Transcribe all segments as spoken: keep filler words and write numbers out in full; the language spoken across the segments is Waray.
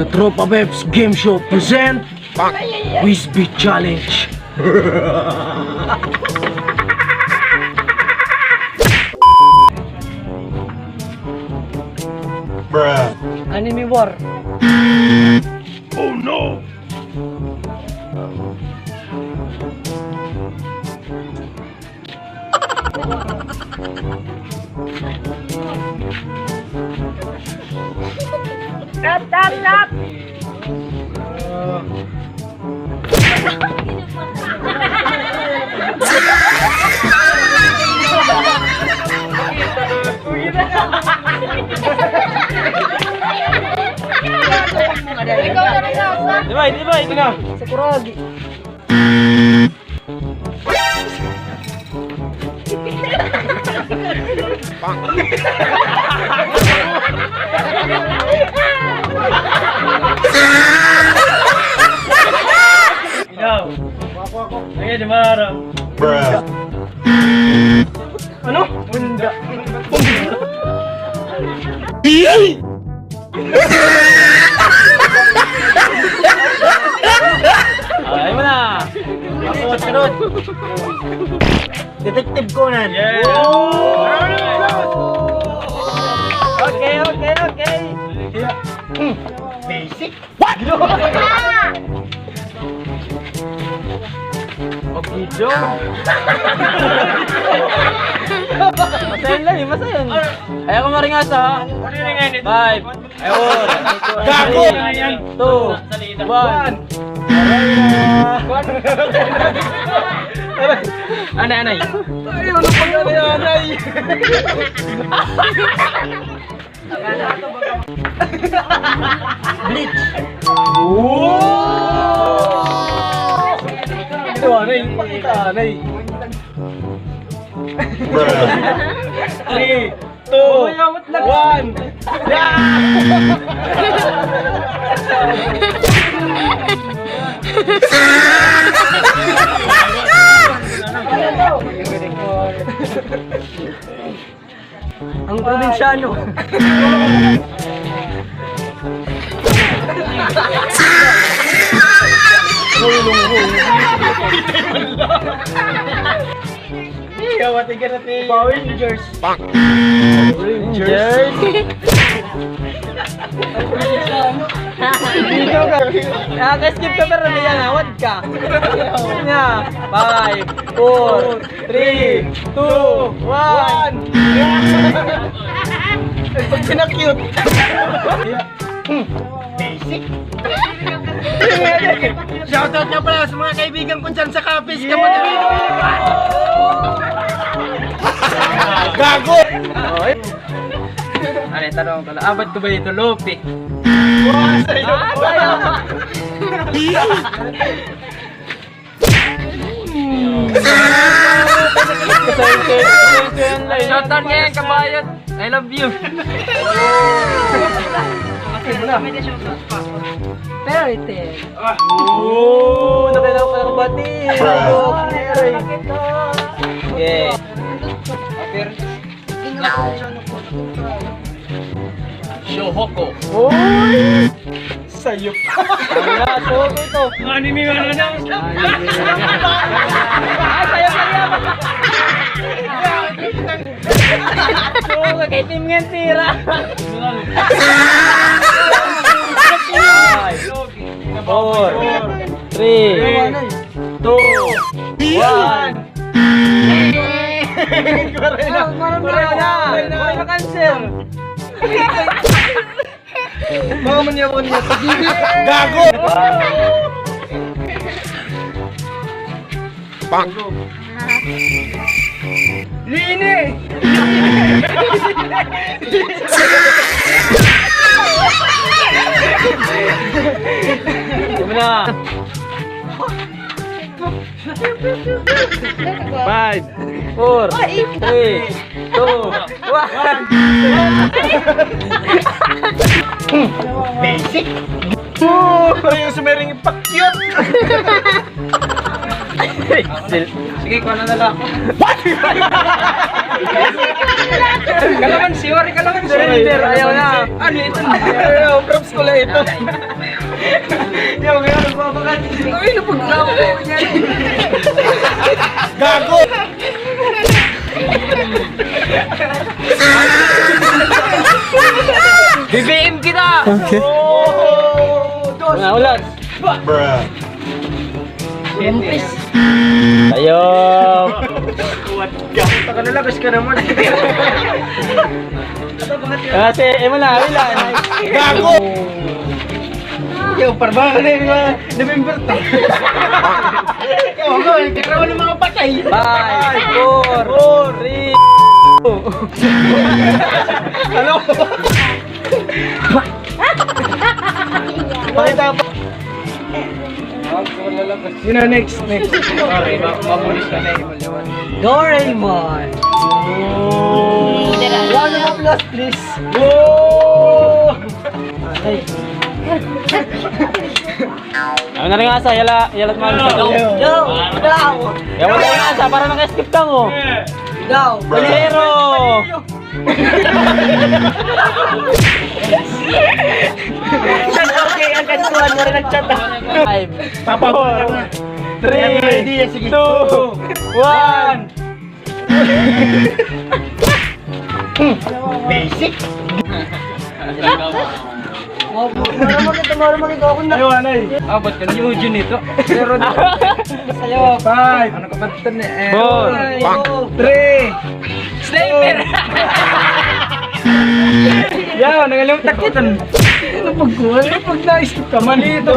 Tropa Peps Game Show present Quiz Bee Challenge. Bruh. Anime War. Oh no! Tap, tap, tap! Ikaw na rin ako. Di ba, di ba, ito na. Sa kuragi. Ikaw. Ayan, di maaram. Bruh. Ano? Bunda. Ay, mo na. Ako, sunod. Detective Conan. Yeah. Okay, okay, okay. Basic. What? Okido. Masayon la, eh, masayon. Ay, ako maringasa, ha? Five. Ayun. Gago! Two. One. Aray na. Anay, anay. Ay, ano pa yan, anay? Bleach. Oh! Ito, anay. Pakita, anay. Three, two, one. Yeah! Ang probinsyano. Ikaw, ate, ganun, eh. Power Rangers. Power Rangers. Dito ka. Naka-skip ka, pero niya nawad ka. Five, four, three, two, one. Pag pinakyut. Basic. Shoutout nga pala sa mga kaibigan ko dyan sa Capiz, kapag Gago! Ano, tanong ko lang. Abot ko ba ito, Lupi? Wow, sa'yo. Ah, sa'yo. Shoutout ngayon, kabayan. I love you. Fairy Tail. Oh, nakilala ko na kabati. Okay. Shohoku. Uy! Sayop. Ang nga, Shohoku ito. Anime nga na. Ah, sayop na yan. Shohoku, kay team nga tira. Four, three, two, one. Correct na. Correct na, cancel. Mga manyawan niya. Gago! Pak! Lini! Ano na? Five, four, three, two, one. Basic. Oh, ayaw sa mering ipakyat. Excel. Sige, kuha na na lang. What? Kalamansi, wari kalamansi. Surrender, ayaw na. Ano ito? Ayaw, props ko lang ito. Ayaw, ayaw, nagpapakat. Ay, napaglaw ko niyan. Gago! B B M kita! Okay. Oh, dos. Wala, wala. Bruh. Tayo. Taka na, lagas ka naman. Kasi, eh, mo na, wala. Gago! Yo, parang na yung mga November to. Yo, go, yung katrawa ng mga patay. Five, four, three, two. Ano? Pakita pa. Yun na, next, next. Sorry, ma-, mabulis na na yung Doraemon. Round of applause, please. Whoa! Ay. Ano na rin nga sa, yala, yala, man. Go! Go! Go! Yawa na rin nga sa, para naka-skip ka mo. Go! Zero! Chat, okay, ang kantuan mo rin nag-chat, ah. Five. Papa, four, three, idea, sige, two, one. Basic. Mara makita, mara makita ako na. Ayaw, anay. Ah, ba't ka nag-audio nito? Pero na. Sa'yo. Five. Ano ka ba ito na eh? Four. Three. Sniper! Yaw, nangalimtak kita. Ano pagkuha? Ano pag na-stop ka? Mali ito.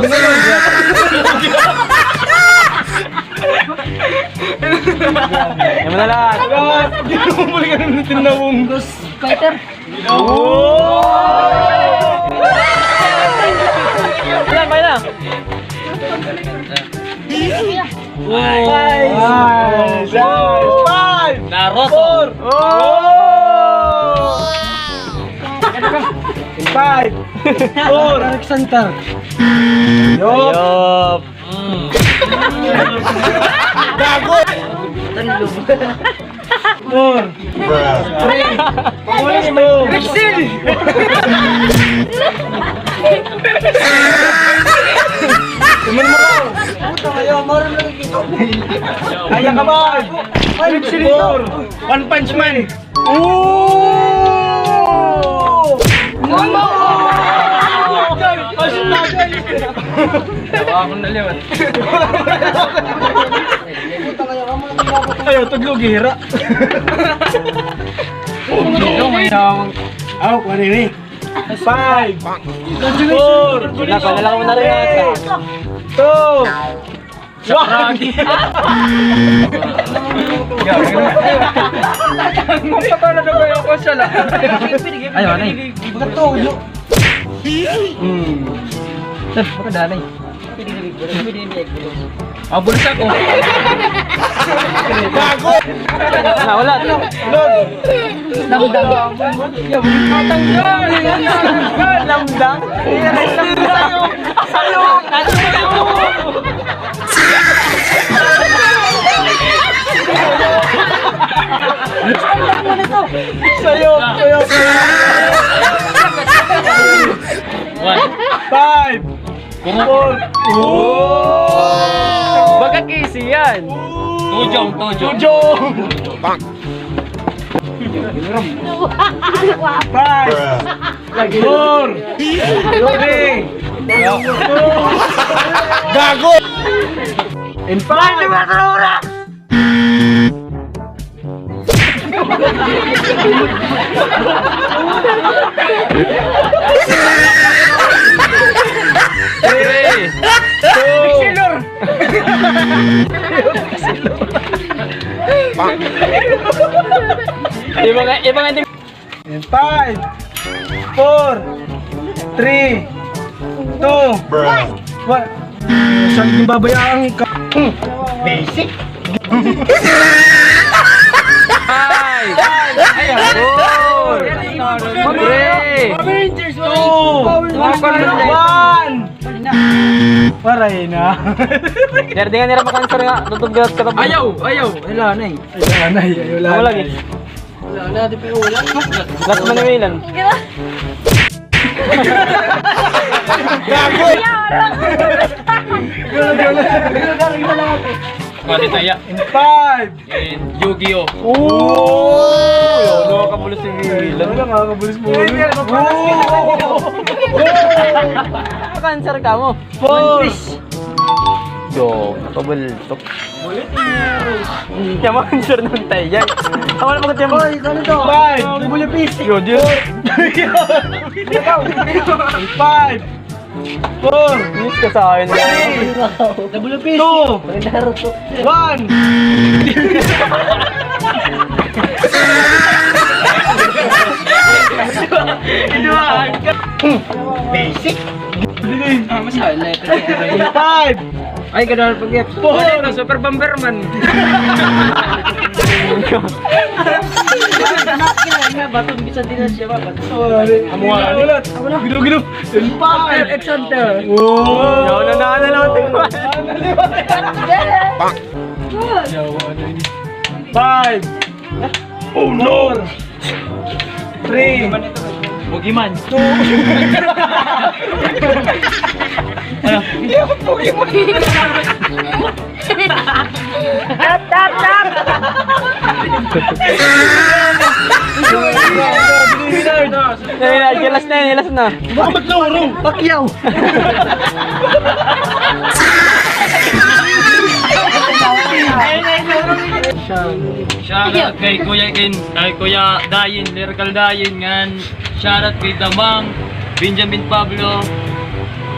Yan mo na lahat. Lahat. Di ko muli ka nang tinawong. Ghost Fighter. Oh! Yan, may na. Nice. Nice. Nice. Five. Naruto. Four. Oh! Five. Four. Dark Center. Yup. Yup. Mm. Gago. Four. Bruh. Three. Two. Rexel! Tumun mo daw. Puta, ayaw, marunong nakikita. Kaya ka ba? Ay, Rexel ito. Four. One Punch Man. Oh! Mama! Tawa ako na liwat. Ayaw, tudlo, gihira. Ito, may nawang. Aw, kuha rin eh. Five. Four. Wala pa, wala ko na rin. Three. Two. Sa Prague. Magpapala na ba yung ako siya lang? Ayaw, anay. Magkatuyo. Hmm. Sir, baka danay. Ah, bulsa ko. Gago! Nawala. Lord. Lamdang. Lamdang. Sa'yo. Sa'yo, sa'yo. One. Five. Four. Oh! Baka K C yan. Tujong, tujong. Tujong. Five. Four. Three. Two. Gago! In five. Three, two. Iba nga, iba nga. Five, four, three, two, one. Saan yung babayaan ka? Basic. Five, four, three, two, one. Waray na. Diri, di nga nira maka-answer nga, tutugdot ka tapos. Ayaw, ayaw. Wala na eh. Wala na eh. Wala lagi. Wala na, di pa wala. Last man na Milan. Gago! Pwede tayo. In five. In Yu-Gi-Oh! Ooh! Yun, nakakabulis si Milan. Wala, nakakabulis mo. Naka-answer ka mo. Four. Yo, nakabultok. Kaya mo-answer nun tayo yan. Tama na pagkatiyam. Oy, ano to? Five. Double P C. Yo, di. Five. Four. Miss ka sa akin. Three. Double P C. Two. One. Basic. Ah, mas high na ito. Five. Ay, ganahan pag-, four. Ano ito? Super Bomberman. Baton, bisan di na siya mabaton. Amo nga. Wala. Amo na. Gino, gino. Five. Alexander. Wow. Yaw na, na, na, na. Five. Oh, no. Three. Bugiman. Two. Ano? Hindi ako Pokemon. Tap, tap, tap! Ay, ay, last na yan, last na. Bakit loro? Pacquiao! Shout out kay Kuya Ken, kay Kuya Dayin, Lyrical Dayin, ngan shout out kay Damang, Benjamin Pablo,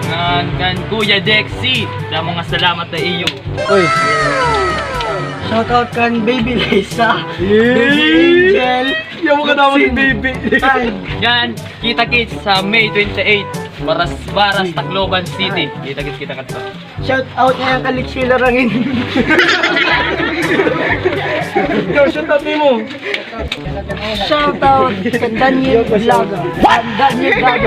ngan kan Kuya Dexy. Damo nga salamat ha iyo. Uy. Shout out kan Baby Lisa, Baby Angel. Yawa ka naman, Baby. Ngan kita-kits sa May twenty-eight, Baras, Baras, Tacloban City. Kita-kits kita kadto. Shout out ngay-an kan Lexi Larangin. Ikaw, shout out mo. Shout out kan Daniel Vlog. Daniel Vlog.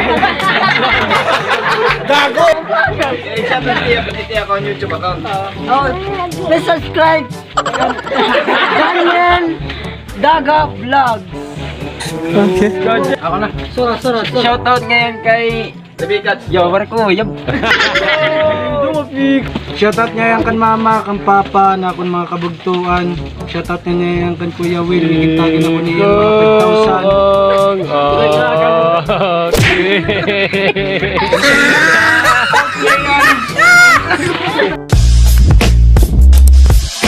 Gago! Eh, shout out niya, pati ako ang YouTube account. Oh, please subscribe. Daniel Daga Vlogs. Okay. Ako na. Sura, sura, sura. Shout out ngay-an kay Yo, barko, yab. Shout out ngay-an kan mama, kan papa, na akon mga kabugtuan. Shout out ngay-an kan Kuya Will, nakita gid ako niya mga five thousand.